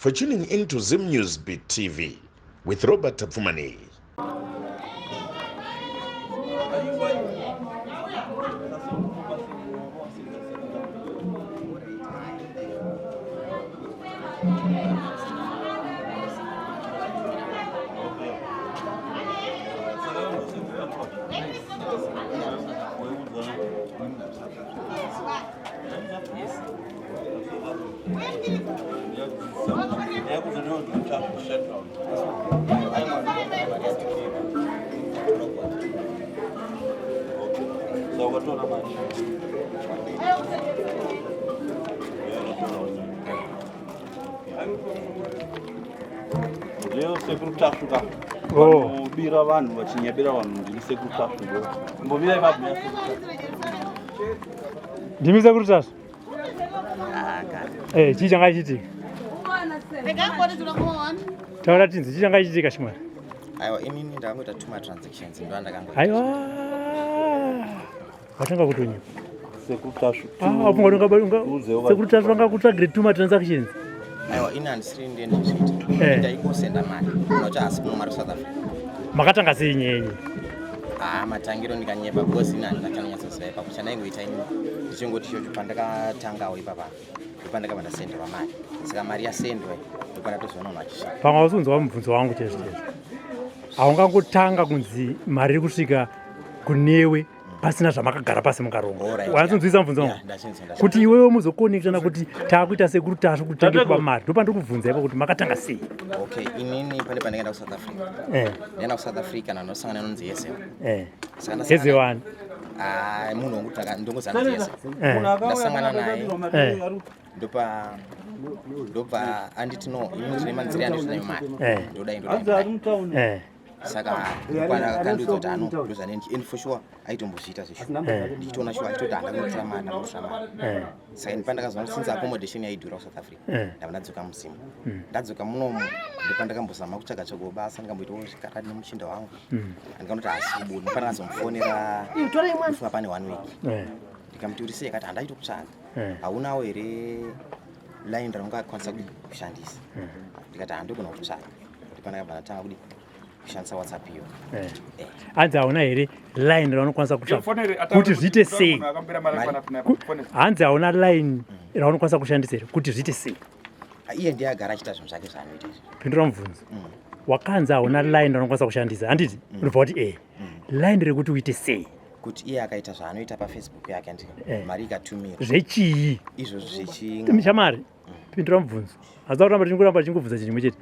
for tuning in to Zim News Beat TV with Robert Tapfumaneyi. Ndiyo sekuru Tasvu ka. Oh. Vanobira vanhu vachinyebera vanhu ndini sekuru Tasvu ndo. Mbomira ipapo ya sekuru Tasvu. Ndimi sekuru Tasvu. Eh, chii changa chiitika? Taura tinzi chii changa chiitika shimwana? Aiwa inini ndakangoita two matransactions ndo andakangoita. Aiwa. Watanga kutonyepa. Sekuru Tasvu. Ah, ufunga kuti sekuru Tasvu vanga kutsvagire two matransactions. Aiwa ini handisiri ndiye ndizviita. Eh. Ndaikosenda mari. Unocha asi kuno mari South Africa. Makatanga sei nyenye? Ah, matangiro ndikanyepa because ini handina chanonyatsoziva ipapo. Chandaingoita ini ndichingoti ichocho pandakatangawo ipapa ndopandakabva ndasenderwa mari. Saka mari yasendwa ndopandatozoona munhu achisvika. Pamwe hausi mubvunzo wangu chaizvo chaizvo. Haungangotanga kunzi mari iri kusvika kunewe pasina zvamakagara pasi mukaronga. Alright, Wanyatsonzwisa mubvunzo wangu? Yeah, ndachinzwa, ndachinzwa. Kuti iwewe muzokonekitana kuti taakuita sekuru Tasvu kuti tange kuba mari. Ndopandiri kubvunza ipapo kuti makatanga sei? Okay, inini pane pandakaenda kuSouth Africa. Eh, Ndaenda kuSouth Africa ndandosangana nonzi Yesel. eh. Saka ndasangana Hezewani. Ah, munhu wangu taka ndongozana Yesel. Eh. Ndasangana naye. Eh. Ndopa ndobva anditi no, inini ndine manzira yandinoita nayo mari. Eh. Ndodai Hanzi ndodai. ari mutauni. Eh. Saka ndopana akandiudza kuti ano ndozvaneni and for sure aitombozviita zveshuwa. Ndichitoona shuwa achitoti handakunotora mari ndakunotora mari. Eh. Saka ini pandakazoona since accommodation yaidhura kuSouth Africa Eh. ndabva ndadzoka muzimu. Ndadzoka munomu ndopandakambozama kutsvaga tsvagawo basa ndikamboitawo zvikaradi nemuchinda wangu. Andikanoti haasi kubuda ndopandakazomufonera ndofunga pane one week. Eh. Ndikamuti uri sei akati handaito kutsvaga. Eh. Haunawo here line raungakwanisa kudi kushandisa. Ndikati handogona kutsvaga. Ndopandakabva ndatanga kudi kushandisa WhatsApp iyo. Eh. Eh. Hanzi hauna here line raunokwanisa kutsvaga kuti zviite sei? Hanzi hauna line raunokwanisa kushandisa here kuti zviite sei? Iye ndiye agara achiita zvinhu zvake zvaanoita izvi. Pindura mubvunzo. Wakanzi hauna line raunokwanisa kushandisa handiti? Unobva wati eh. Line rekuti uite sei? Kuti iye akaita zvaanoita paFacebook yake andika Eh. mari ikatumira Zvechii? izvozvo zvechi Shamari, pindura mubvunzo. Hazida kuramba tichingoramba tichingobvunza chinhu chimwe chete.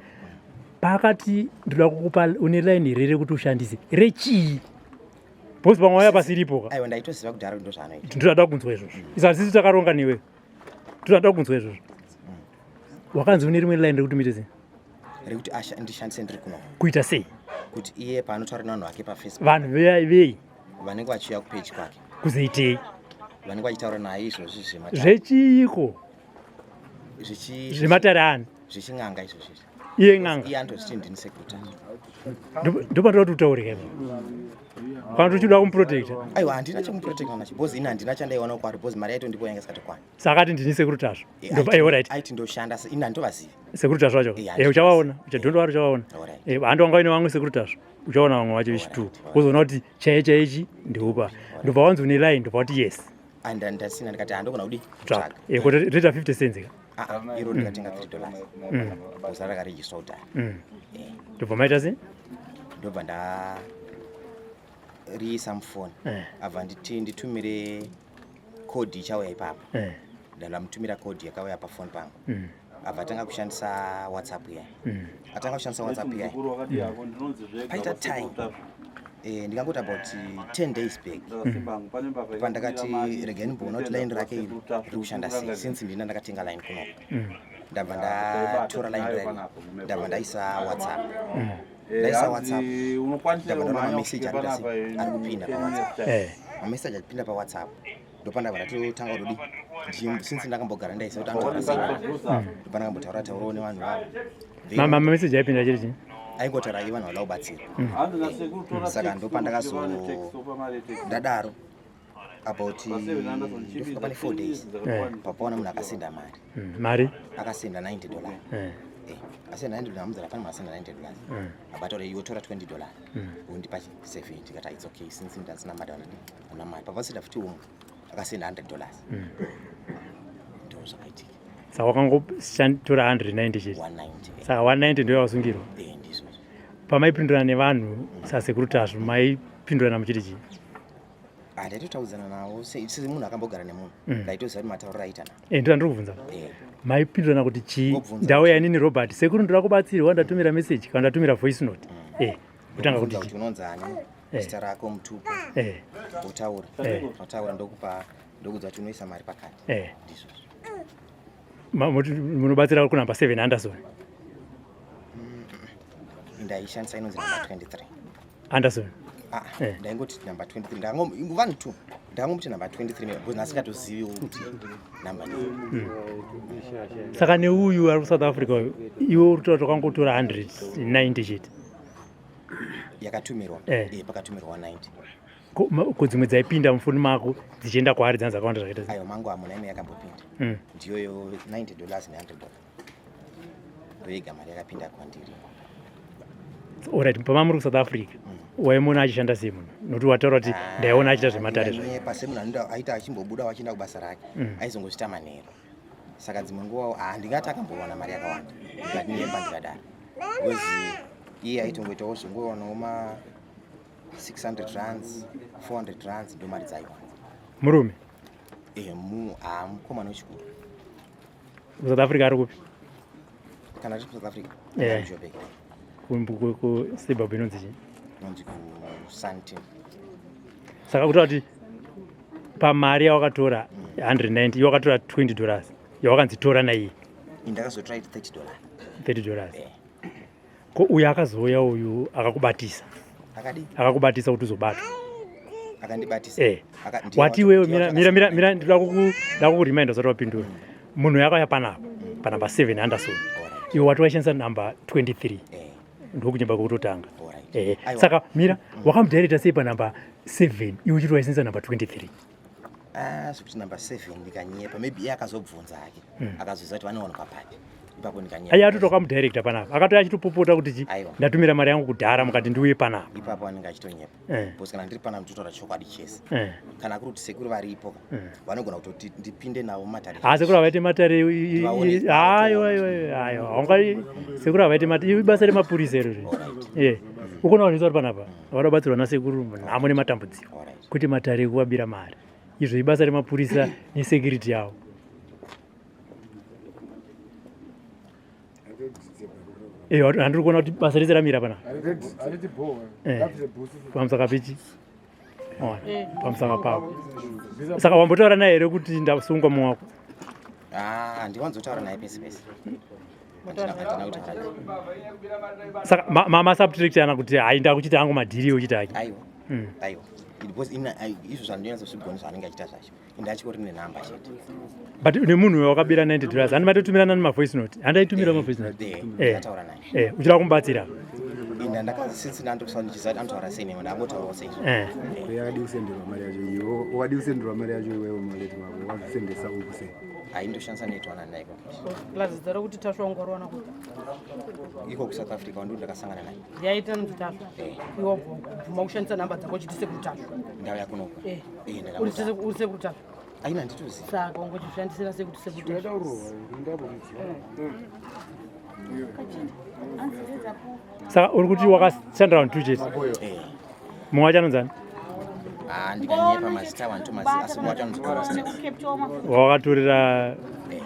Pakati ndoda kukupa une line here rekuti ushandise rechii? Because pamwe waya pasiripo ka. Aiwa ndaitoziva kudhara kuti ndozvaanoita. Ndinoda kunzwa izvozvo. Isu hatisi takaronga newe. Ndinoda kunzwa izvozvo. Wakanzi une rimwe line rekuti muite sei? Rekuti ndishandise ndiri kuno. Kuita sei? Kuti iye paanotaura nevanhu vake paFacebook. Vanhu vei? Vanenge vachiuya kupage kwake. Kuzoitei? Vanenge vachitaura naye izvozvi zvematare. Zvechiiko? Zvematare ani? Zvechin'anga izvozvi. Iye n'anga. Iye anotozviti ndini sekuru Tasvu. Ndopanoda kuti utaure ipapo. Kana tichida kumuprotecta. Aiwa handina chekumuprotecta nacho because ini handina chandaiwana kwaari because mari yaitondipo yanga isingatokwani. Saka ati ndini sekuru Tasvu. Ndopa eh, alright. Aiti ndoshanda ini handitovazivi. Sekuru Tasvu vacho. Eh, uchawaona. Don't worry uchawaona. Eh, handi wanga uine vamwe sekuru Tasvu. Uchaona vamwe vacho vechitu. Wozoona kuti chaiye chaichi ndeupa. Ndobva wanzi une line ndobva wati yes. Ndasina ndikati handogona kudi kutsvaga. Eh, kuti reta 50 cents ka. Ah, iro ndikatenga $3. Because rakaregister kudhara. Ndobva maita sei? Ndobva nda riisa mufoni. Abva nditi nditumire code ichauya ipapo. Ndamutumira code yakauya pafoni pangu. Abva atanga kushandisa WhatsApp iya. Atanga kushandisa WhatsApp iya. Paita time. Ndikangoti about 10 days back. Pandakati regai ndimboona kuti line rake iri riri kushanda sei since ndina ndakatenga line kunoko. Ndabva ndatora line rake ndabva ndaisa WhatsApp. Ndaisa WhatsApp. Ndabva ndaona mamessage ari kuita sei ari kupinda paWhatsApp. Mamessage achipinda paWhatsApp. Ndopandabva ndatotanga kutodi since ndakambogara ndaisa kuti anotaura sei. Ndopandakambotaura taurawo nevanhu vavo. Mamessage aipinda chiri chii? Aingotaura iye vanhu vada kubatsira. Saka ndopandakazo ndadaro about ndofunga pane 4 days. Papaona munhu akasenda mari. Mari? Akasenda $90. Asenda 90 dollars, amuzara pane masenda 90 dollars. Abataura iwe tora 20 dollars. Undipa 70, ndikati it's okay since ndasina mari ana mari. Pavasida futi umwe akasenda 100 dollars. Ndo zvakaitika. Saka wakangotora 190 chete. 190. Saka 190 ndiyo yawasungirwa. Ndizvo. Pamaipindurana nevanhu sasekuru Tasvu, maipindurana muchiti chii? Ndaitotaudzana navo semunhu akambogara nemunhu. Ndaitoziva kuti matauriro aita navo. Ndo andiri kubvunza. Maipindurana kuti chii? Ndauya inini Robert, sekuru ndoda kubatsirwa, ndatumira message kana ndatumira voice note. Kutanga kuti chii? Unonzani? Zita rako, mutupo. Wotaura. Wataura ndokupa, ndokudza kuti unoisa mari pakati. Ndizvo. Munobatsira kunamba 7 Anderson. Ndaishandisa inonzi number 23. Anderson. Ndaingoti number 23, ndakango vanhu two, ndakangomuti number 23 because ndasingatoziviwo kuti number ndei. Saka neuyu ari kuSouth Africa uyu, iwe uri kutaura kuti wakangotora 190 chete. Yakatumirwa. Pakatumirwa 190. Ko dzimwe dzaipinda mufoni mako dzichienda kwaari dzana dzakawanda zvakaita sei? Aiwa, mangu hamuna imwe yakambopinda. Ndiyoyo 90 dollars ne100 dollar, ndoyega mari yakapinda kwandiri. Alright, pama muri kuSouth Africa waimuona achishanda sei munhu? Nokuti wataura kuti ndaiona achiita zvematare zvayo. Ndinganyepa semunhu anoda aita achimbobuda achienda kubasa rake, aizongozvita manheru. Saka dzimwe nguva handingati akambowana mari yakawanda, ndinganyepa ndikadaro, because iye aitongoitawo zvongowanawo ma 600 rands, 400 rands, ndo mari dzaiwana. Murume? Mukomana wechikuru. KuSouth Africa ari kupi? Kana tiri kuSouth Africa? Joburg. Kuzimbabwe inonzi chii? Inonzi kuSandton. Saka kutaura kuti pamari yawakatora 190, iwe wakatora 20 dollars yawakanzi tora naiye. Ndakazotora 30 dollar. 30 dollars. Ko uyu akazouya uyu akakubatisa? Akadi? Akakubatisa kuti uzobatwa. Akandibatisa? Wati iwewe, mira, mira, mira, mira, ndinoda kukuremind usati wapindura. Munhu yakauya panapa panamba 7 Anderson, iwe wati waishandisa namba 23. Ndokunyemba kwekutotanga. Aiwa. Saka mira, wakamudirecta sei panamba 7 iwe uchiti waishandisa namba 23? Ah, zvekuti namba 7 ndikanyepa, maybe iye akazobvunza hake, akazoziva kuti vanowanikwa papi, ipapo ndikanyepa. Aiwa, atoti wakamudirecta panapa, akatouya achitopopota kuti chi Aiwa. ndatumira mari yangu kudhara mukati ndiuye panapa. Ipapo anenge achitonyepa, because kana ndiri panapa nditotaura chokwadi chese. Kana kuri kuti sekuru varipo, vanogona kutoti ndipinde navo mumatare. Ha, sekuru havaite matare. Ndivaone- Aiwa, aiwa, aiwa, haunga, sekuru havaite matare, ibasa remapurisa iroro. Ukona vanhu vese vari panapa vada kubatsirwa nasekuru nhamo nematambudziko, kwete matare ekuvabira mari. Izvo ibasa remapurisa nesecurity yavo. Handiri kuona kuti basa rese ramira panapa pamusaka pechi. Ona, pamusaka pako. Saka wambotaura naye here kuti ndasungwa muwako? Ah, handiwanzotaura naye pese pese. Handina kutaura naye. Saka masubtract ana kuti hai, ndakuchita hangu madhiri uchita ake? Aiwa. Aiwa, because izvo zvandinyatsozvigona zvaanenge achiita zvacho, inde achingori nenhamba chete. But nemunhu wakabira 90 dollars, handi matotumirana nemavoice note? Handaitumira mavoice note? Ndakataura naye. Uchida kumubatsira? Ina ndakasinsi ndandokusa ndichiziva kuti anotaura sei newe, ndangotaurawo seizvo. Yakadi kusenderwa mari yacho iwe, wakadi kusenderwa mari yacho iwewe muwallet mako, wakazisendesa uku sei? Haindoshandisa netwana naye iko. Plus zita rokuti Tasva ungoriwana kuti? Iko kuSouth Africa wandiwo ndakasangana naye. Yaita nonzi Tasva? Eh. Iwe bvuma kushandisa nhamba dzako uchiti sekuru Tasva. Ndau yakunoko. Uri sekuru Tasva? Aina, handitozivi. Saka ungochishandisira sekuti sekuru Tasva. Unoda kurohwa. Saka uri kuti wakashandira vanhu two chete? Eh. Mumwe wacho anonzani? Ah, ndikanyepa mazita vanhu tomazi, asi mumwe wacho anonzi Constance. Wawakatorera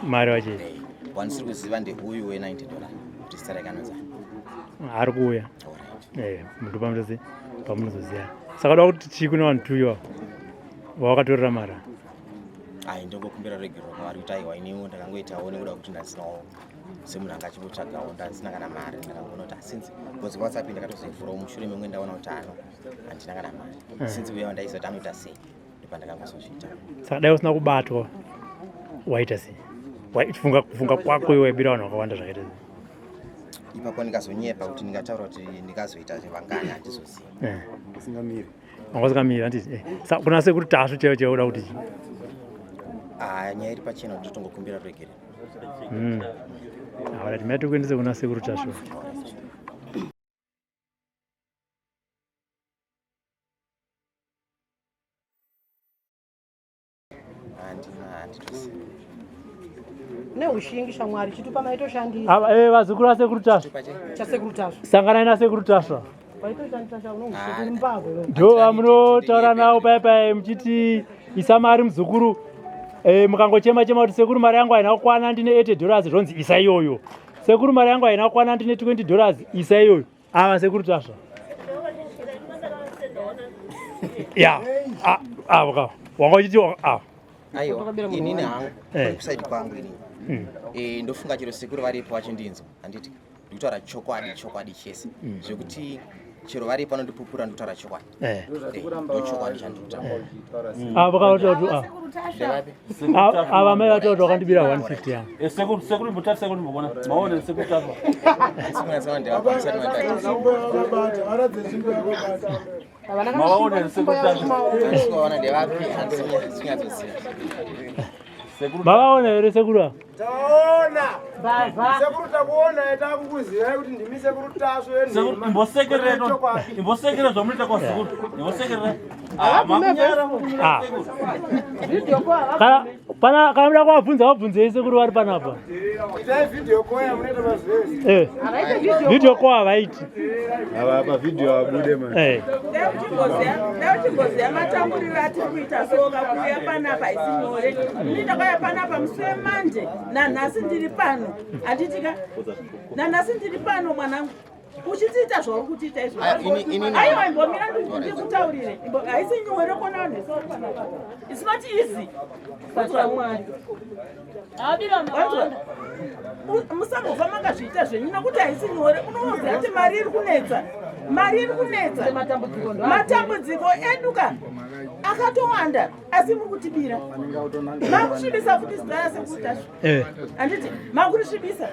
mari wacho? Eh, wandisiri kuziva ndeuyu we90 dollar, kuti zita rake anonzani. Ari kuuya. Alright. Munhu pamunozi pamunozoziva. Saka uda kuti chii kune vanhu two iwavo wawakatorera mari? Ai, ndongokumbira ruregerero kwavari kuti aiwa, iniwo ndakangoitawo nekuda kwekuti ndasinawo, semunhu anga achingotsvagawo, ndasina kana mari. Ndakangoona kuti asinzi, because WhatsApp ndakatozoivhurawo mushure memwe ndaona kuti ano handina kana mari, since uya wandaiziva kuti anoita sei, ndopandakangozozviita. Saka dai usina kubatwa waita sei? Kufunga kwako iwe, waibira vanhu vakawanda zvakaita sei? Ipapo ndingazonyepa kuti ndingataura kuti ndingazoita vangani, handizozivi. Usingamiri. Wanga usingamiri, handiti? Saka kuna sekuru Tasvu chaivo chaivo uda kuti chii? Ah, nyaya iri pachena kuti totongokumbira ruregerero. Alright, mati kuendese kuna sekuru Tasvu. Neushingi shamwari, chitupa maitoshandisa. Ava vazukuru vasekuru Tasvu. Chasekuru Tasvu. Sanganai nasekuru Tasvu. Waitoshandisa sha unoushingi uri mbavha iwe. Ndo vamunotaura navo paya paya muchiti isa mari muzukuru. Mukangochema chema kuti sekuru mari yangu haina kukwana ndine 80 dollars zvonzi isa iyoyo. Sekuru mari yangu haina kukwana ndine 20 dollars isa iyoyo. Ava sekuru Tasvu. Ya. Avo ka. Wanga uchiti ava. Aiwa, inini hangu kuside kwangu inini. Ndofunga chero sekuru varipo vachindinzwa, handiti ndikutaura chokwadi, chokwadi chese, zvekuti chero varipo vanondipupura ndikutaura chokwadi. Ndo chokwadi chandikutaura. Avo ka vatoti ava. Ndevapi? Ava mai vatoti wakandibira 150 yangu. Sekuru, sekuru mbotati, sekuru mbobona. Maone sekuru Tasvu. Sikunyatsaona ndevapi, musati mandiratidza. Maone sekuru Tasvu. Handisikuvaona ndevapi, handisi kunyatsoziva. Sekuru Mavaona here sekuru ava? Taona. Mbavha. Sekuru takuona, takukuzivai kuti ndimi sekuru Tasvu. Sekuru imbosekerera, imbosekerera zvamunoita kwa sekuru. Imbosekerera. Ah, makunyara. Ah. Video call hava. Kana pana kana muda kuvabvunza vabvunzei sekuru vari panapa. Itai video call yamunoita mazuva ese. Havaite video. Video call havaiti. Ava pavideo abude man. Dai uchimboziya matanguriro atiri kuita soka kuuya panapa haisi nyore. Ini ndakauya panapa musi wemande, nanhasi ndiri pano, handitika? Nanhasi ndiri pano, mwanangu, uchitiita zvauri kutiita izvo. Aya, inini- Aiwa, imbomira ndikutaurire. Haisi nyore kuona vanhu vese vari panapa. It's not easy. Shamwari. Wanzwa? Musambobva makazviita zvenyu nekuti haisi nyore. Unoziva kuti mari iri kunetsa, mari iri kunetsa. Matambudziko ndo. Matambudziko edu ka akatowanda, asi muri kutibira, makusvibisa futi zita rasekuru Tasvu. Handiti makurisvibisa?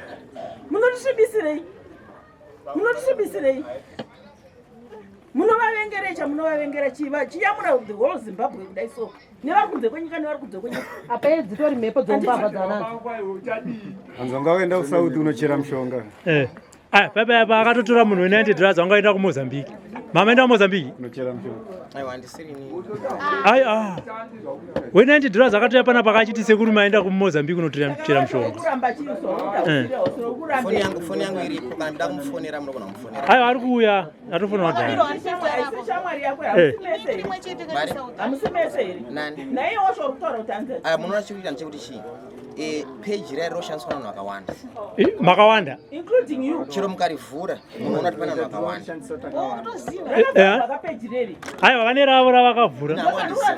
Munotisvibisirei? Munotisvibisirei? Munovavengerei? Chamunovavengera chiva chiyamura the whole Zimbabwe kudai so, nevari kunze kwenyika, nevari kunze kwenyika. Apa dzitori mhepo dzombavha dzanadzo. Anzwa ngakuenda kuSouth unochera mushonga. Aya papa apa akatotora munhu we90 dollars, wangaenda kuMozambique. Mama enda kuMozambique. Unochera mushonga. Aiwa, handisiri inini. Ai ah. We90 dollars akatoya panapa akachiti sekuru maenda kuMozambique unochera mushonga. Kuramba chiso. Foni yangu iripo, kana muda kumufonera munogona kumufonera. Aiwa, ari kuuya, atofonera kudhara. Haisi shamwari yako? Hamusi mese here? Mari? Hamusi mese here? Nani? Naiye washo uri kutaura kuti hanzi. Aya, munoona chikuita ndechekuti chii, peji raya rinoshandiswa navanhu vakawanda. Makawanda. Including you. Chero mukarivhura munoona kuti pane vanhu vakawanda. Rakavharwa kapeji reri. Aiwa, vane ravo ravakavhura.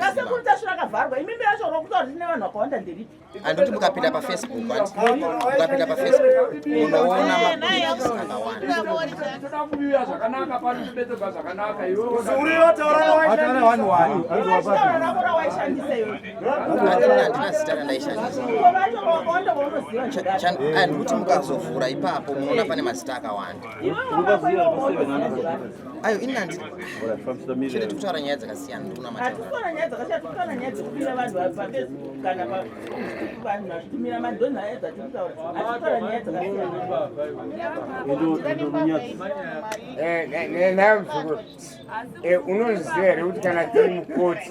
Rasekuru Tasvu rakavharwa, imimi racho rokutaura kuti rine vanhu vakawanda nderipi? Handoti mukapinda paFacebook, handi mukapinda paFacebook munoona mapages akawanda. Toda zvakanaka pano, tobetserwa zvakanaka iwe. Iwe rako rawaishandisa iwe. Handina zita randaishandisa. Ko vacho vakawanda vaunoziva ndidai? Handikuti mukazovhura ipapo munoona pane mazita akawanda. Iwe wako iwe waunoziva ndidai? Ayo, ini handi chete, tikutaura nyaya dzakasiyana, ndikunamata. Hatikuona nyaya dzakasiyana, tikutaura nyaya dzekubira vanhu paFacebook kana vanhu vachitumira mari, ndo nyaya dzatiri kutaura. Hatikutaura nyaya dzakasiyana. Nayo muzukuru, unozviziva here kuti kana tiri mukoti,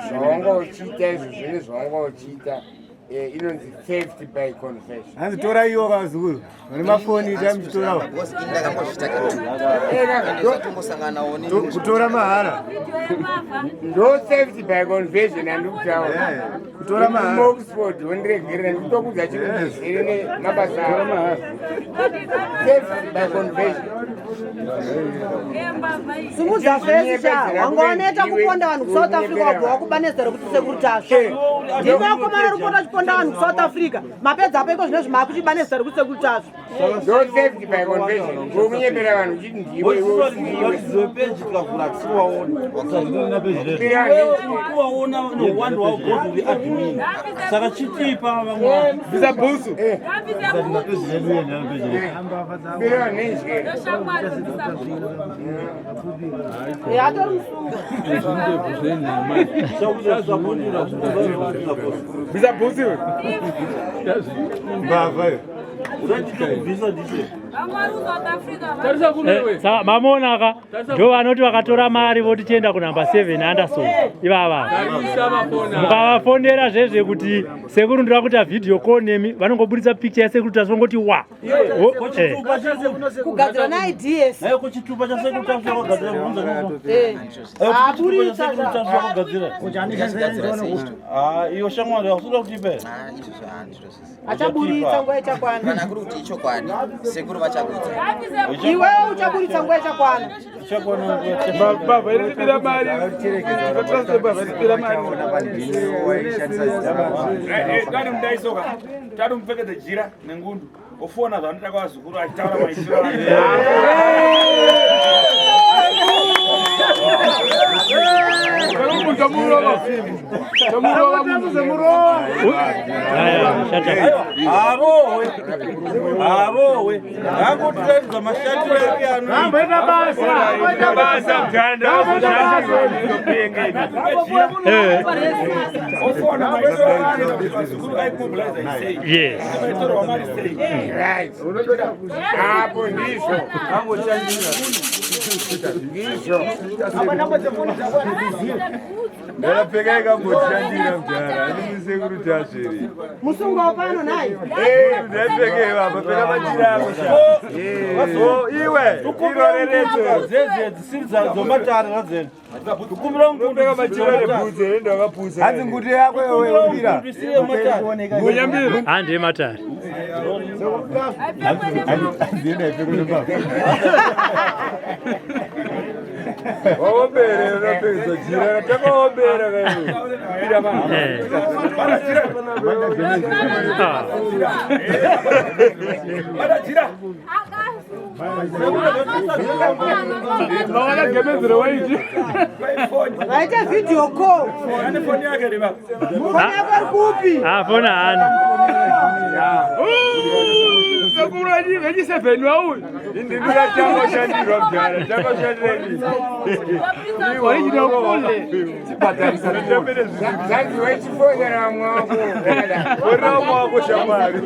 zvawanga uchiita izvo zvene zvawanga uchiita, inonzi theft by confession. Hanzi tora iwo kazukuru. Vane mafoni itai muchitorawo. Because ini ndakambozviita katu, tongosanganawo. Kutora mahara. Ndo theft by confession handikutaura. Kutora mahara. Oxford wondiregerera, ndikutokudza chiro chizere nemabasa ako. Theft by confession. Simudza face sha, wanga waneta kuponda vanhu kuSouth Africa, wabva wakuba nezita rekuti sekuru Tasvu. Ndimi vakomana uri kupota uchiponda vanhu kuSouth Africa, mapedza apo iko zvinezvi maakuchiba nezita rekuti sekuru Tasvu. Ndo theft by confession, ngokunyepera vanhu uchiti ndiwe, iwe usiriwe. Peji tikavhura tisikuvaona. Kuvaona neuwandu hwavo because uri admin, saka chitipa vamwe. Bisa bhusu. Bira vanhu nenjere. Atori musungo. Bisa bhusu iwe. Mbavha iwe. Eh, mamuona ka ndo vanoti vakatora mari voti chienda kunumber 7 Anderson ivava mukavafonera zvezve kuti sekuru ndoda kuita video call nemi vanongoburitsa picture yasekuru tasongoti wa eh. kugadzira neids chitupa chasekuru tasvakagadzira iyo shamwari hausuda kutipe achaburitsa nguva ichakwana kana kuri kuti ichokwadi sekuru vachakudza iwewe uchaburitsa nguva ichakwana baba irikubira mari baba irikubira mari tari mudaisoka tari mupfekedze jira nengundu ofona zvanoita kwavazukuru achitaura maitiro Arohwe arohwe angotiratidza mashandiro ake anoita basa ofona maitiro ake vazukuru vaimobilize sei Yes. vaitorwa mari sei Right. Apo ndizvo. Ndizvo. Ndakapfeka ikamboshandira mudhara, handisi sekuru tasveri. Musungo wapano naye. Eh, ndaipfeka ivapa, pfeka machira ako sha. Oh, iwe, iro dzedze dzisiri dzomatare radzene kukumbira Unopfeka machira nebhutsu here ndakapusa. Hanzi nguti yako iwe umbira. Handi yematare. Waombere unopedza jira, takaombera kaiwe. Mbira mama. Vakagemedzero waiti. Vaita video call. Ane foni yake riva. Foni yako iri kupi? Ah, foni haana. Sekuru vechi7 vauyu. Indinura changoshandirwa mudhara, changoshandireni. Original kule. Zanzi wechifonera mwako. Fonera mwako shamwari.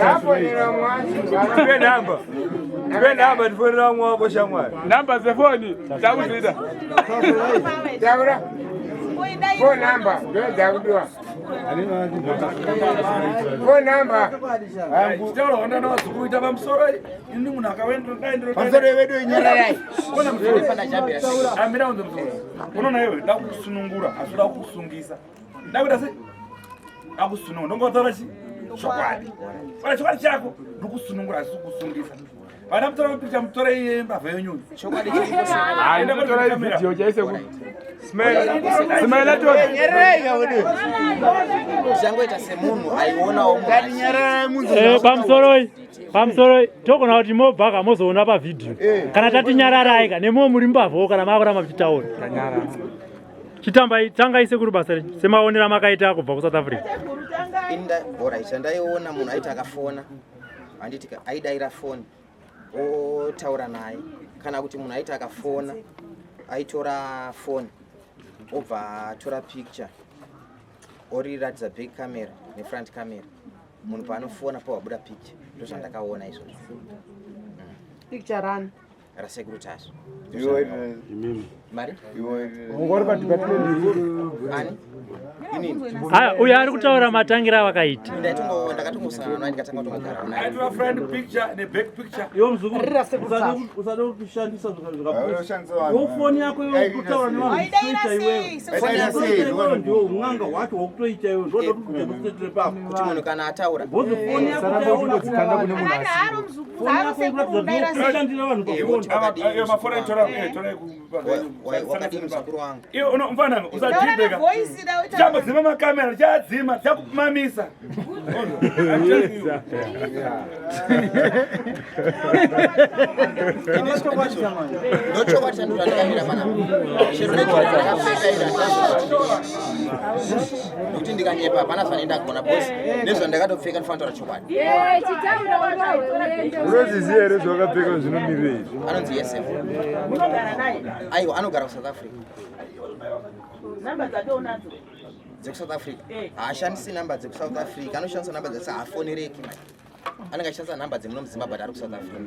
Afonera mwacho. Tipe namba. Tipe namba tifonera mwako shamwari. Namba dzefoni dzakuzviita. Taura. Phone number ndo dzakudiwa. Phone number. Chitaura wanda navazukuru ita pamusoro ini munhu Pamusoro wedu inyararai. akaendaamira unze musoro unoona iwe ndakusunungura asi uda kukusungisa ndakuita sei akusunungura ndongotaura chi chokwadi ora chokwadi chako ndikusunungura asi kukusungisa vana mutora mapicha mutora iye mbavha yenyunyu Chokwadi Hayi torai video chaisekuru. Smile tori. Zvichangoita semunhu aionawo munhu Eh, pamusoroi pamusoroi togona kuti mobva mozoona pavhidhiyo kana tati nyararai ka nemuwo muri mbavhawo kana maakuramba muchitaura chitambai tangai sekuru basa renyu semaonero amakaita kubva kusouth africa Alright, chandaiona munhu aiti akafona handiti aidaira foni otaura naye kana kuti munhu aiti akafona aitora foni obva atora picture oriratidza back camera nefront camera munhu paanofona pawabuda picture ndozvandakaona izvozvo Picture run. rasekuru Tasvu mari Ungori padepartment ani inini aya uyo ari kutaura matangira avakaita ndakatongosangana naye ndikatanga kutongogara naye aitora front picture neback picture iwe muzukuru Rira sekuru Tasvu. usade kushandisa Ushandisa vanhu. zvakapusa foni yako iwe kutaura nevanhu kutoita iwewe Waidayira sei? ndiwo un'anga hwacho hwakutoita iwewe ndoda kuti kudemonstrate pako kuti munhu kana ataura bhozi foni yako Saramba uchingodzikanda kune munhu asiri. foni yako ikuratidza kuti kushandira vanhu pafoni mafoni aitora wakadii muzukuru wangu iwe mfana usadhibheka tichambodzima makamera tichadzima tichakumamisa ndochokwadi chandiro randakamira panapa chero nejira ndakapfeka iri nekuti ndikanyepa hapana zvandindagona bcause nezvandakatopfeka ndifanira kutaura chokwadi Unozviziva here zvawakapfeka zvinomirira izvi? anonzi yesef Unogara naye. aiwa anogara kusouth africa Namba dzake unadzo. DzekuSouth Africa. Eh. Haashandisi namba dzekuSouth Africa, anoshandisa namba dzese, haafonereki manje. Anenge achishandisa namba dzemuno muZimbabwe but ari kuSouth Africa.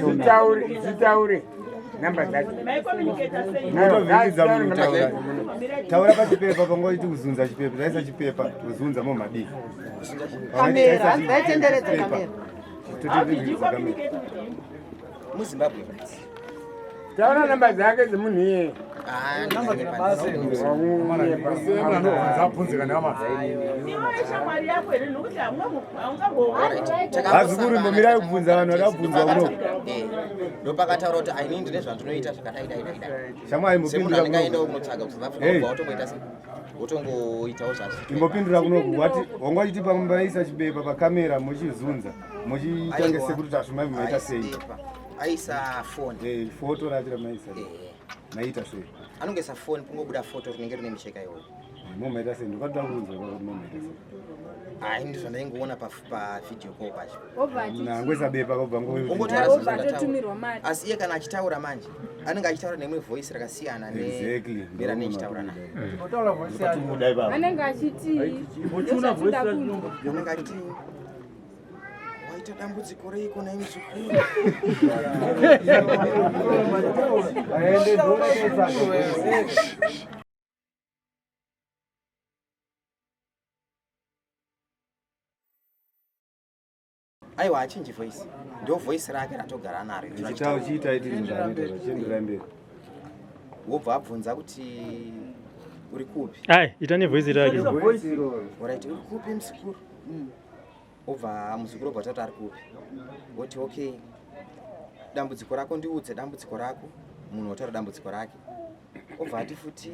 Dzitaure, dzitaure namba dzacho. Maicommunicata sei? Unotovhiringidza munhu taura. Taura pachipepa pangoiti kuzunza chipepa, taisa chipepa tozunza momadii. Kamera, hanzi vaitenderedza kamera. How did you communicate with him? MuZimbabwe. Taura namba dzake dzemunhu iyeye. Ah, Iwe shamwari yako here nokuti haungambo Vazukuru mbomirai kubvunza vanhu vada kubvunza kuno. Ndopakataura kuti aini ndine zvandinoita zvakadai dai dai dai. Shamwari Semunhu imbopindura anenge aendawo kuno. kunotsvaga kuSouth Africa Hey. wobva watongoita sei? Wotongoitawo zvazvo. Imbopindura kunoku wati wanga uchiti pambaisa chibepa pakamera muchizunza muchitange Aiwa. sekuru Tasvu mai maita sei? Aisa phone. Eh, foto racho ramaisa. Maita sei? Anongoisa phone kungobuda foto rinenge rine micheka iwoyo. Momaita sei? Ndokatoda kunzwa kuti momaita sei. Hayi ndizvo ndaingoona pavideo call pacho. Munhu angoisa bepa kabva Ongotaura zvinhu zvandataura. Atotumirwa mari. Asi iye kana achitaura manje anenge achitaura neimwe voice rakasiyana Exactly. neranechitaura naye. Anenge achiti ndozvatinoda kunzwa. Anenge achiti waita dambudziko reiko nai muzukuru. Aiwa achinji voice. Ndo voice rake ratogara naro. Chichitaura chiita iti zvinhu zvaanoita zvachienderera mberi. Wobva abvunza kuti uri kupi? Ai, ita nevoice rake. Alright, uri kupi muzukuru? Obva muzukuru obva tati ari kupi? Woti okay. Dambudziko rako ndiudze dambudziko rako. Munhu wotaura dambudziko rake. Obva ati futi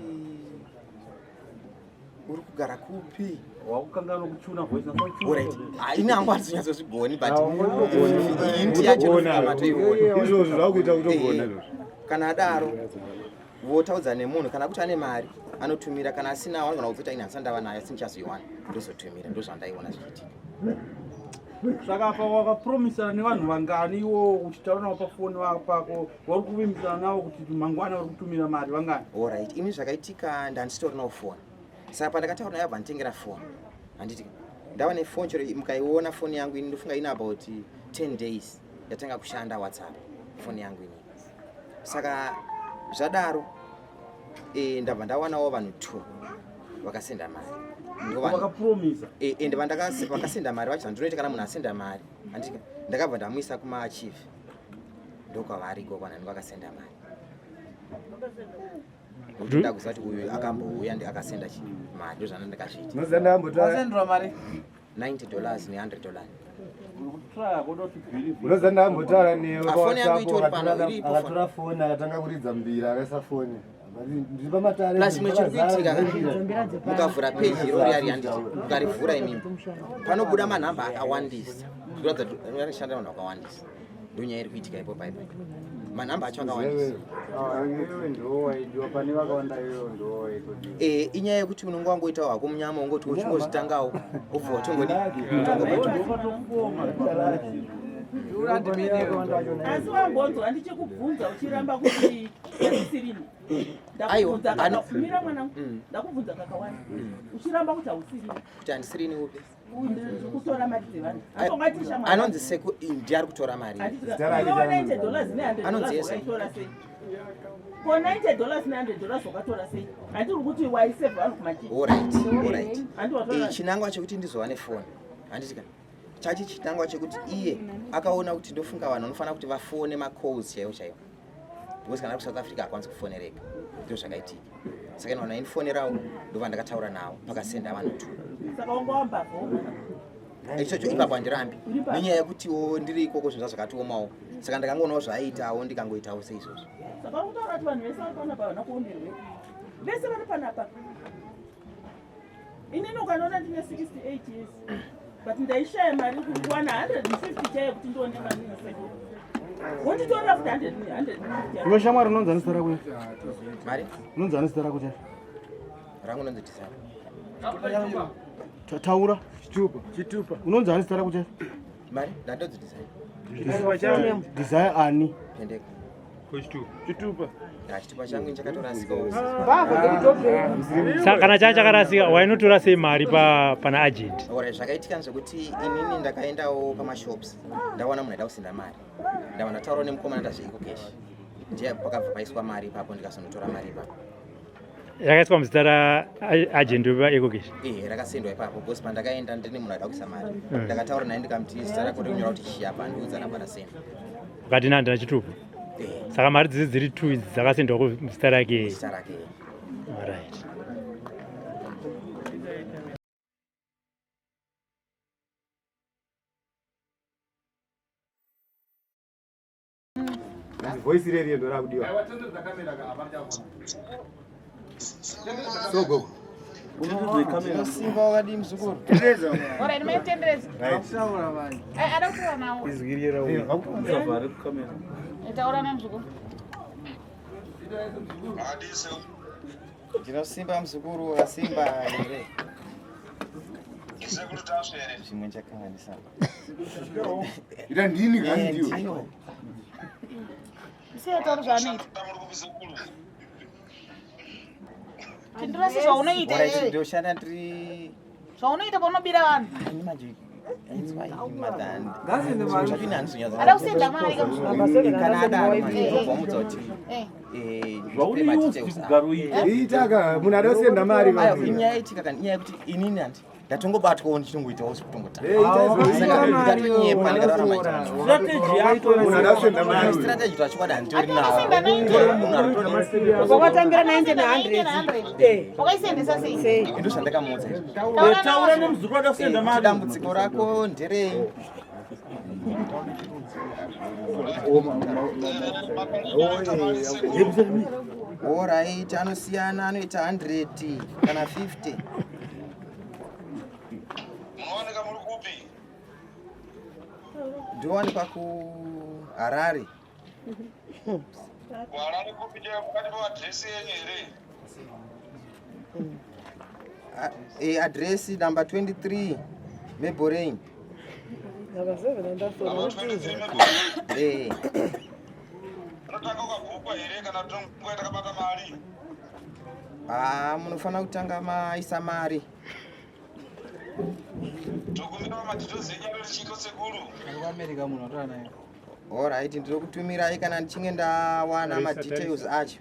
uri kugara kupi? Wakukanganwa kuchuna voice. Alright. Ah, ini hangu handizonyatsozvigoni but iyi yacho Kutogona. matoiona. Izvozvo zvakuita kutogona izvozvo. Kana adaro votaudza nemunhu kana kuti ane mari anotumira kana asinawo anogona kudzoti ini handisati ndava nayo asi ndichazoiwana ndozotumira ndozvandaiona zvichiitika. Saka apa wakapromisana nevanhu vangani iwo uchitaura navo pafoni pako vari kuvimbisana navo kuti mangwana vari kutumira mari vangani? Alright, ini zvakaitika ndanditorinawo foni. Saka pandakataura naye abva nditengera foni. Handiti ndava nefoni chero mukaiona foni yangu ini ndofunga ine about 10 days yatanga kushanda WhatsApp foni yangu ini. Saka zvadaro ndabva ndawanawo vanhu 2 vakasenda mari. Ndo vanhu- Vakapromisa. Ende vakasenda mari vacho zvandinoita kana munhu asenda mari handiti ndakabva ndamuisa kumachief ndokwavari ikoko vanhu vanenge vakasenda mari. Nokuti ndakuziva kuti uyu akambouya akasenda mari ndozvana ndakazviita. Unoziva ndambotaura mari $90 ne$100. Unoziva ndambotaura newe Ah, foni yangu itori pano, akatora- iripo akatora foni akatanga kuridza mbira akaisa foni. Ndiri pamatare. Plus imwe chiri kuitika mbira. mukavhura peji irori yari handiti mukarivhura imimi panobuda manhamba akawandisa zvikuratidza kuti rinoshanda vanhu vakawandisa ndonyaya iri kuitika ipo paipa manhamba acho akawandisa. Iwewe ndiwo waidiwa pane vakawanda iwewe ndiwo waitodiwa. Inyaya yekuti unonge wangoitawo hako munyama ungoti uchingozvitangawo wobva watongodi Asi wangonzwa ndichikubvunza uchiramba kuti handisirini. Aiwa, Ndakubvunza mira mwanangu. Ndakubvunza kakawanda. Uchiramba kuti hausirini. Kuti handisirini upi? Kutora mari dzevanhu. Asi ungati shamwari. Anonzi seku ndiye ari kutora mari. Handiti ka- Iwe $90 ne$100 Anonzi Yesu. wakaitora sei? Ko $90 ne$100 wakatora sei? Handiri kuti waisevha vanhu kumachii. Alright, alright. Handi watora. Chinangwa chekuti ndizova nefoni handiti ka chachi chinangwa chekuti iye akaona kuti ndofunga vanhu vanofanira kuti vafone macalls chaiwo chaiwo because kana ari kuSouth Africa hakwanisi kufonereka ndo zvakaitika. Saka ino vanhu vaindifonerawo ndobva ndakataura navo pakasenda vanhu two. Saka wanga wambavha. Ichocho ipapo handirambi nenyaya yekutiwo ndiri ikoko zvinhu zvakatiomawo saka ndakangoonawo zvaaitawo ndikangoitawo seizvozvo. Saka uri kutaura kuti vanhu vese vari panapa havana kuomerwe. Vese vari panapa. Inini ukanoona ndine 68 years. But ndaishaya mari kuwana 150 chaiyo kuti ndione mari nesekuru. Wonditorera futi 100 150. Iwe shamwari unonzi ani zita rako? Mari? Unonzi ani zita rako chacho? Rangu unonzi Desire. Taura. Chitupa. Chitupa. Unonzi ani zita rako chacho? Mari? Ndandonzi Desire. Desire ani? Pendeka. Chitupa. Chitupa changu chakatorasikawo. Saka kana chaa chakarasika wainotora sei mari pana agent? Ora zvakaitika ndezvekuti inini ndakaendawo pamashops ndawana munhu aida kusenda mari. Ndabva ndataurawo nemukomana ndazveEcoCash. Ndiye pakabva paiswa mari ipapo ndikazonotora mari ipapo. Yakaiswa muzita raagent wepaEcoCash? Eh, rakasendwa ipapo because pandakaenda ndine munhu aida kuisa mari. Ndakataura naye ndikamuti zita rako rekunyora kuti chii apa andiudza rabva rasendwa. Ukati nandina chitupa? Saka mari dzese dziri 2 idzi dzakasendwa kuzita rake. Zita rake. Alright. Voice reri ndo rakudiwa. So gogo. Simba wakadii muzukuru? Alright, maitendereza. Right. Eh, ada kutaura nawo. Usavhare kukamera. Taura namuzukuru. Ndinosimba muzukuru wasimba here? Zvimwe ndichakanganisa. Ita ndini kani ndiyo. Ndiyo. Siya taura zvaanoita. Pindura sezvaunoita Alright, iwewe. ndoshanda ndiri Zvaunoita paunobira vanhu. ini manje inzwai Ngazinde mari. madhani handizonyatsa Ada kusenda mari kamuzukuru. kana adaro manje ndobva wamudza kuti Eh. ndipe madetails ako. Itaka munhu ada kusenda mari Aiwa, vanhu. inyaya yaitika kani inyaya yekuti inini handi ndatongobatwawo ndichinongoitawo Eh, ita izvo, saka ita mari, ndikatonyepa munhu ndikataura ada manje Strategy yako Munhu ada kusenda mari. strategy zvachokwadi handitori Atosenda nawo 90. munhu aritori Wakatambira 90 ne100. Eh. Wakaisendesa sei? Sei. ndo zvandakamuudza izvo Taura nemuzukuru ada kusenda Kuti mari. dambudziko rako nderei Alright, anosiyana anoita 100 kana 50. Munowanika muri kupi? Ndowanikwa kuHarare. Kuharare kupi chaiyo mukati peadhiresi yenyu here? Address number 23 Meborain. Number 7 Number 23 Meborain. Eh, Unotanga ukabhukwa here kana tonguva takabata mari? ah munofanira kutanga maisa mari. Tokumbira madetails enyu anoti chiko sekuru. Alright, ndinokutumirai kana ndichinge ndawana madetails acho.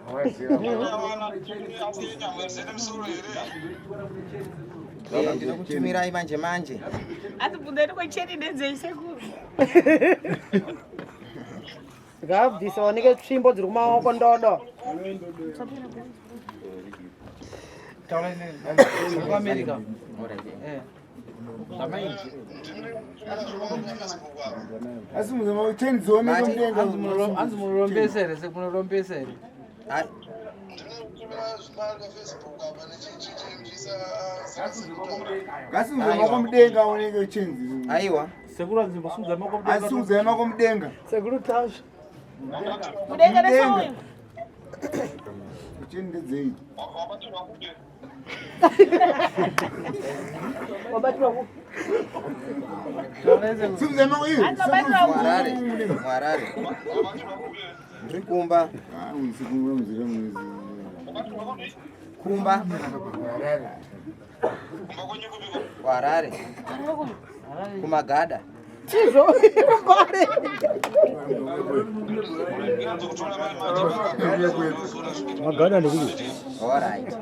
Ndawana asi yenyu hamuenzeni musoro here? Eh, ndinokutumirai manje manje. Asi bvunza kuti cheni ndedzei sekuru. Ngabvise wanike tsvimbo dziri kumaoko ndodo. Alright. eh. Asi muzama cheni dzioneke mudenga. Anzi munorombesa here sekumunorombesa here? Ah, Ngasimudze maoko mudenga aoneke chenzi. Aiwa. Sekuru anzi mbosimudza maoko mudenga. Asimudzai maoko mudenga. Sekuru Tasvu. Mudenga nesauyu. Cheni ndedzei? Wabatirwa ku. Simudzai maoko iyo. Anzi wabatirwa ku. Muharare. Muharare. Ndiri kumba. Ah, usikumba muzira mwezi. Kumba. Harare. Kuharare. Kumagada. Izvo mbare. Magada ndekuti. Alright.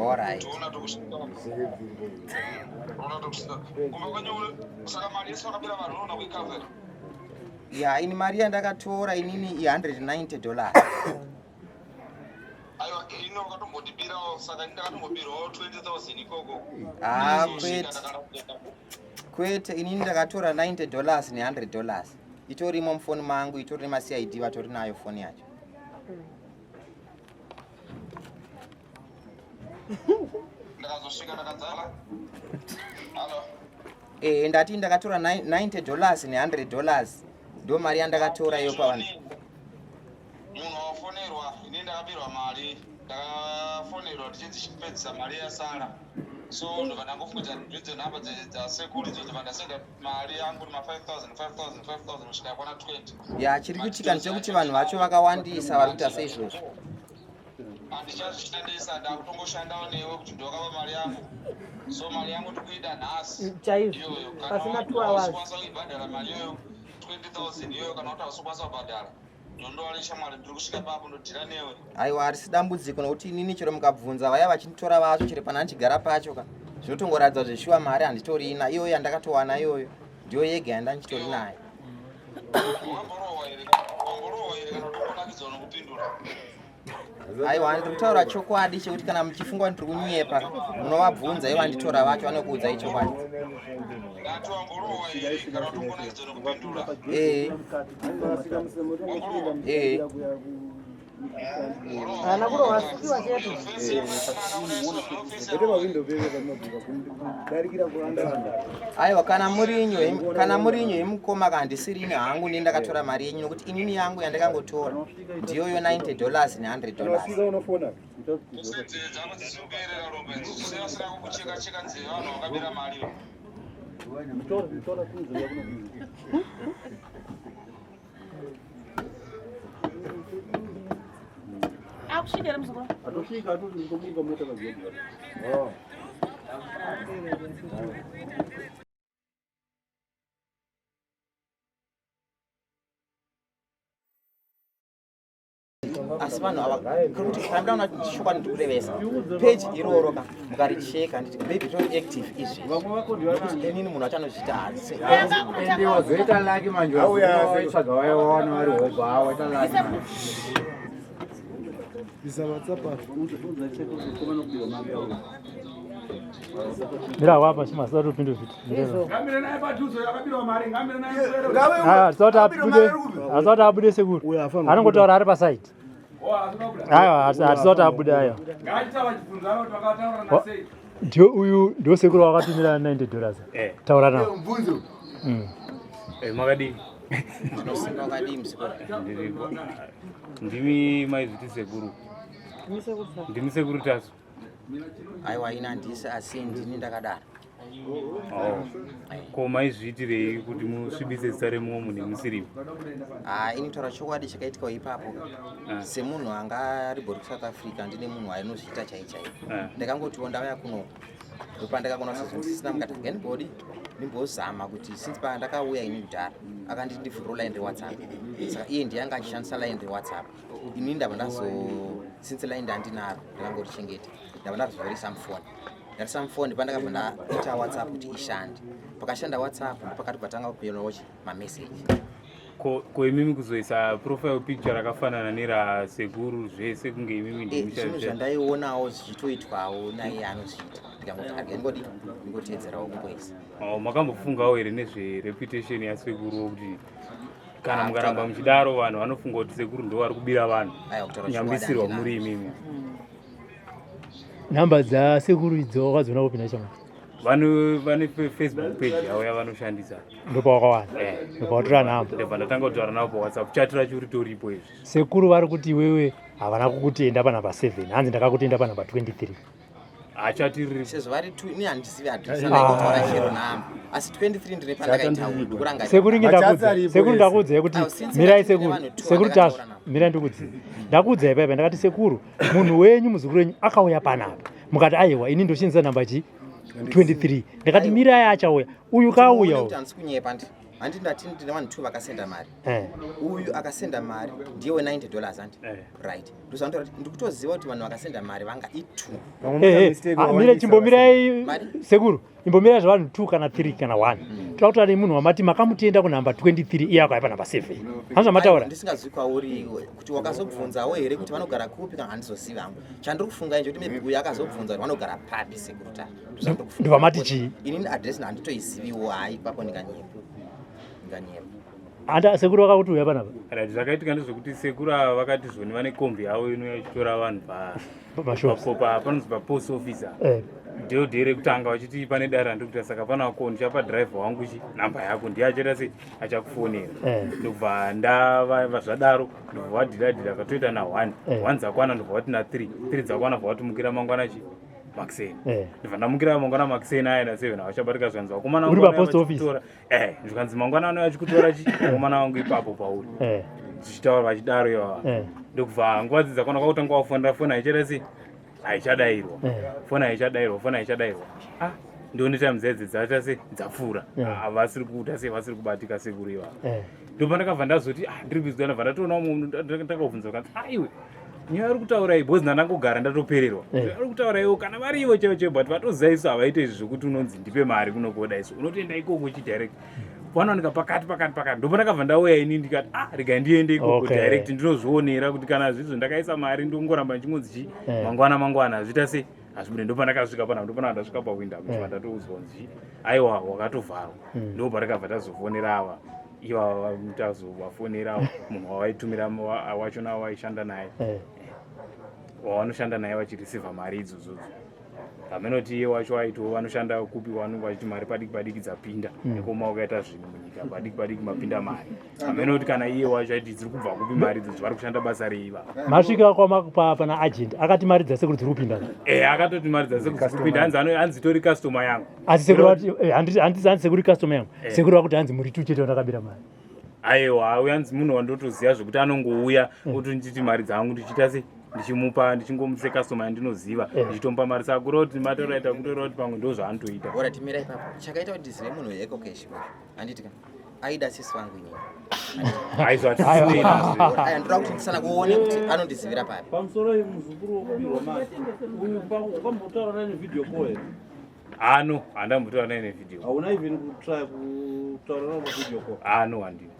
Alright. Ya, ini mari yandakatora inini i190 dollars. Aiwa, ino wakatombondibirawo saka ini ndakatombobirwawo 20,000 ikoko. Ah, kwete. Kwete, inini ndakatora 90 dollars ne100 dollars. Itorimo mufoni mangu, itori nemaCID vatori nayo foni yacho. Ndakazosvika ndakadzala. Halo. Eh, ndati ndakatora 90 dollars ne100 dollars. Ndo mari yandakatora iyo pavanhu. Munhu wafonerwa, ini ndakabirwa mari. Ndakafonerwa ndichinzi chipedzisa mari yasara. So ndobva ndangofungudza ndidzo nhamba dzasekuru idzo, ndobva ndasenda mari yangu ma 5000 5000 5000 kusvika yakwana 20. Ya, chiri kuitika ndechekuti vanhu vacho vakawandisa vari kuita seizvozvo. Handichazvishandisa, ndakutongoshandawo newe kuti ndokava mari yangu. So mari yangu ndikuida nhasi. Chaizvo. Iyoyo kana Pasina 2 hours. usikwanisa kuibhadhara mari iyoyo 20,000 iyoyo, kana kuti hausikwanisa kubhadhara, ndondova neshamwari, ndiri kusvika papo ndodhira newe. Aiwa, harisi dambudziko nokuti inini chero mukabvunza vaya vachinditora vacho chero pana ndichigara pacho ka, zvinotongoratidza zveshuwa mari handitorina. Iyoyo yandakatowana iyoyo ndiyo yega yandandichitori nayo. Wamborohwa here kana utongonakidzwa nokupindura? Aiwa, ndiri kutaura chokwadi chekuti kana muchifunga kuti ndiri kunyepa, munovabvunza ivo vanditora vacho, vanokuudzai chokwadi. Ndati wamborohwa here kana utongonakidzwa nokupindura? Ee. Ee. Haana kurohwa, asikiwa chete. Kwete pawindo pepe patinobhuka kudarikira kuandanda. Aiwa, kana muri inyo yemukoma, kana ndisirini hangu ndini ndakatora mari yenyu, nokuti inini yangu yandakangotora ndiyoyo $90 ne$100. Wasvika unofona. Nzeve dzako dzisiri kuerera ropa idzi, zvisina kukucheka cheka nzeve, vanhu vakabira mari. Akusvika here muzukuru? Atosvika, atoti ndikoburuka mota pageji. Asi vanhu ava kuri kuti kana ndaona chokwadi ndikurevesa, peji iroro ka mukaricheka, nditi maybe tori active izvi, nokuti inini munhu acho anozviita hadzi. Ende wazoita laki manje, waitsvaga waya wawana vari hobha, waita laki. Isa WhatsApp. Mira wapa shima asati upinde zviti. Ngamire naye padhuze akabirwa mari, ngamire naye muswero. Asati abude sekuru. Anongotaura ari pasaidi. Aiwa, hatisati abude, aiwa. Ngaachitaura chibvunzano kuti vakataura nasei. Ndio uyu, ndio sekuru wakatumira $90. Taura navo. Mubvunzo. Makadii? Ndinosimba, wakadii muzukuru? Ndiripo. Ndimi maizviti sekuru? Ndimi sekuru Tasu? Aiwa, ina handisi, asi ndini ndakadaro. Oh. Ko maizviitirei kuti musvibise zita remumwe munhu musiripo? Ha, ini kutaura chokwadi, chakaitikawo ipapo, semunhu anga ari bori kuSouth Africa, ndine munhu ainozviita chai chai. Ndakangotiwo ndauya kuno, ndopandakakona sezvo mukati anybody ndimbozama kuti since pandakauya ini kudhara akanditi ndivhuriro line reWhatsApp, saka iye ndiye anga achishandisa line reWhatsApp. Ini ndabva ndazo, since line ndandinaro ndakangorichengeta, ndabva ndazorisa mufoni. Ndarisa mufoni, pandakabva ndaita WhatsApp kuti ishande, pakashanda WhatsApp, ndopakati patanga kuyonawo mameseji. Ko imimi kuzoisa profile picture rakafanana nerasekuru zvese kunge imimi ndimi? Zvinhu zvandaionawo zvichitoitwawo naiye anozviita, ndikangoti agengodi ndingotedzerawo kungoisa. Oh, makambofungawo here nezvereputation yasekuru, kuti kana mukaramba muchidaro vanhu vanofunga kuti sekuru ndo vari kubira vanhu? Aiwa, kutaura Nyambisirwa chokwadi. muri imimi. Nhamba dzasekuru idzo wakadziona kupi naishamwari? Vanhu vane Facebook page yavo yavanoshandisa. Ndopawakawana? Ndopawatora nhamba? Ndobva ndatanga kutaura navo paWhatsApp, chat racho ritoripo izvi. Sekuru vari kuti iwewe havana kukutenda panhamba 7, hanzi ndakakutenda panhamba 23. Hachati riri. Sezvo vari two, ini handizivi address andaikotaura chero nhamba, asi 23 ndine pandakaitawo, ndikurangarira. Sekuru inge ndakudza, sekuru, ndakuudzai kuti Awo, since mirai ndati ndine sekuru, vanhu two sekuru vandakataura Tasvu, mirai ndikuudze. Ndakuudzai paipa, ndakati sekuru, munhu wenyu, muzukuru wenyu akauya panapa, mukati aiwa, ini ndoshandisa namba chi 23. Ndakati mirai, achauya uyu, kauya kuti uyu. Handisi kunyepa, handi ndati ndine vanhu two vakasenda mari. Uyu akasenda mari ndiye we$90, handi? Right, ndozvandotaura kuti ndikutoziva kuti vanhu vakasenda mari vanga i2. Mire, chimbomirai sekuru, imbomirai zvavanhu 2 kana 3 kana 1. Toda kutaura nemunhu wamati makamutenda kunhamba 23, iye akauya panhamba 7, hanzi zvamataura. Ndisingazwi kwauri kuti wakazobvunzawo here kuti vanogara kupi, kana handizozivi hangu. Chandiri kufunga inje kuti maybe uyu akazobvunza kuti vanogara papi sekuru ta. Ndobva chii? Inini address handitoiziviwo, hai, ipapo ndinganyepa, ndinganyepa. Handa sekuru vakakuti uya panapa. Right, zvakaitika ndezvekuti sekuru ava vakati zvoni vane kombi yavo inouya ichitora vanhu Pamashops. panonzi papost officer. Eh. Deo rekutanga vachiti pane dare randiri kuita, saka pana ko ndichapa dhiraivha wangu chi namba yako, ndiye achaita sei, achakufonera. Ndobva ndava zvadaro, ndobva vadhiladhila, akatoita na 1. 1 dzakwana, ndobva vati na 3, 3 dzakwana, bva vatumukira mangwana chi. Makuseni. Eh. Ndibva ndamukira mangwana makuseni aya na 7 havachabatika zvikanzi vakomana Uri vangu pa post vanouya office? vachikutora. Eh, zvikanzi mangwana anouya achikutora chi vakomana vangu ipapo pauri. Eh. Zvichitaura vachidaro ivava. Eh. Ndokubva nguva dzidzi dzakwana kwakutanga wafonera foni haichaita sei? Haichadairwa. Eh. Foni haichadairwa, foni haichadairwa. Ah, ndione time dzedzi dzaita sei? Dzapfuura. Yeah. Ah, vasiri kuita sei? Vasiri kubatika sekuru ivava. Eh. Ndopandakabva ndazoti ah, ndiri busy ndabva ndatoona munhu ndakabvunza kanzi ah iwe nyaya uri kutaura iyi because ndandangogara ndatopererwa Eh. uri kutaura iwo kana vari ivo chaivo chaivo but vatoziva isu havaite izvi zvekuti unonzi ndipe mari kunokoda isu unotoenda ikoko uchidirect panowanika pakati pakati pakati ndopandakabva ndauya ini ndikati ah regai ndiende ikoko Okay. direct ndinozvionera kuti kana zvizvo ndakaisa mari ndongoramba ndichingonzi chi Eh. mangwana mangwana hazviita sei hazvibude ndopandakasvika panapa ndopana ndasvika pawinda Eh. ndatoudzwa kunzi aiwa wakatovharwa Mm. ndopandakabva tazofonera ava ivava tazovafonera munhu wavaitumira wachona waishanda naye Eh. wavanoshanda naye vachirisivha mari idzodzo hamenoti iye wacho aito vanoshanda kupi vanonge vachiti mari padiki padiki dzapinda Mm. nekoma wakaita zvinhu munyika padiki padiki mapinda mari hamenoti kana iye wacho aiti dziri kubva kupi mari idzodzo vari kushanda basa rei ivava Masvika kwama pana agent akati mari dzasekuru dziri kupinda. e akatoti mari dzasekuru kupinda hanzi hanzi tori customer yangu Asi sekuru vati eh, handiti handiti hanzi sekuru customer yangu. Eh. Sekuru vakuti hanzi muri tu chete vandakabira mari. aiwa uyu hanzi munhu wandotoziva zvekuti anongouya otonditi mari dzangu ndichiita sei ndichimupa ndichingomusa customer yandinoziva Eh. ndichitomupa mari saka kureva kuti matoraita kutoreva kuti pamwe ndo zvaanotoita Alright, mira ipapo. Chakaita kuti ndizive munhu weEcocash uyu. Handiti ka. Aida sisi vangu inini. Aiwa, hatisinei nazvo. Aya, ndoda kuti ndisana kuone kuti anondizivira papi. Pamusoro muzukuru wokubirwa mari. Uyu wakambotaura naye nevideo call here? ano handambotaura naye nevideo Hauna even kutry kutaura navo pavideo call. ano handina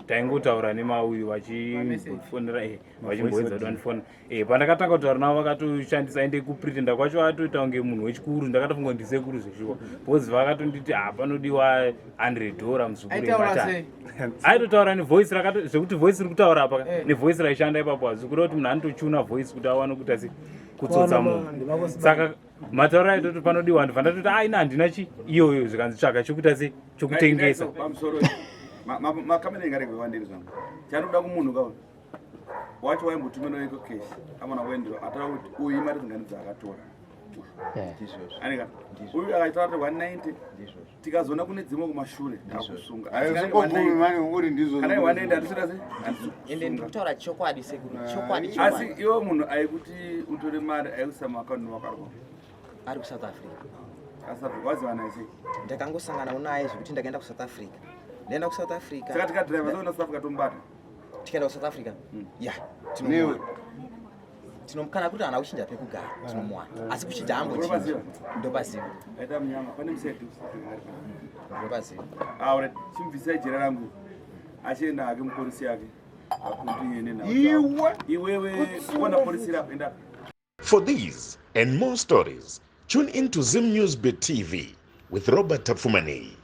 taingotaura nemauyu vachifonera eh, vachimboedza kuti vandifona Eh, pandakatanga kutaura navo vakatoshandisa ende kupretenda kwacho atoita kunge munhu wechikuru ndakatofunga kuti ndisekuru zveshuwa because vakatonditi ha panodiwa 100 dollar muzukuru Aitaura yematare." sei? aitotaura nevoice rakato zvekuti voice iri kutaura apa Eh. nevoice raishanda ipapo hazvikureva kuti munhu anotochuna voice kuti awane kuita se kutsotsa Kuwana munhu ndimakosi saka matauro aitoti panodiwa ndibva ndatoti aina handina chi iyoyo zvikanzi tsvaga chokuita se chokutengesa pamusoro makamera ingarege wandiri zvangu chanoda kumunhu kauri wacho waimbotumira ecocash amana kuendera ataura kuti uyu imari dzingani dzaakatora anika uyu akatora kuti 190 tikazoona kune dzimwe kumashure takusunga Haizongobvumi mani ungori ndizvo. kana 190 hatisira se Ende ndiri kutaura chokwadi sekuru. Chokwadi asi chokwadi. iwe munhu aikuti utore mari aikuisa muakaunti wakarwa Ari kuSouth Africa. South Africa waziva naye sei? Ndakangosangana naye zvekuti ndakaenda kuSouth Africa. Ndaenda kuSouth Africa. Saka tikadhiraivha toenda South Africa tomubata. Tikaenda kuSouth Africa. Ya, Newe. tinomuwana. Tinomukana kuti haana kuchinja pekugara, tinomuwana. Asi kuchinja ambochinja. Unopaziva? Ndopaziva. Aita munyama pane musaidi Ndopaziva. Alright, chimubvisai jera rangu. Achienda hake mupolisi yake. Akundiye nenhau. Iwe. Iwewe kuona polisi rapo enda. For these and more stories, tune in to Zim News Bit TV with Robert Tafumani.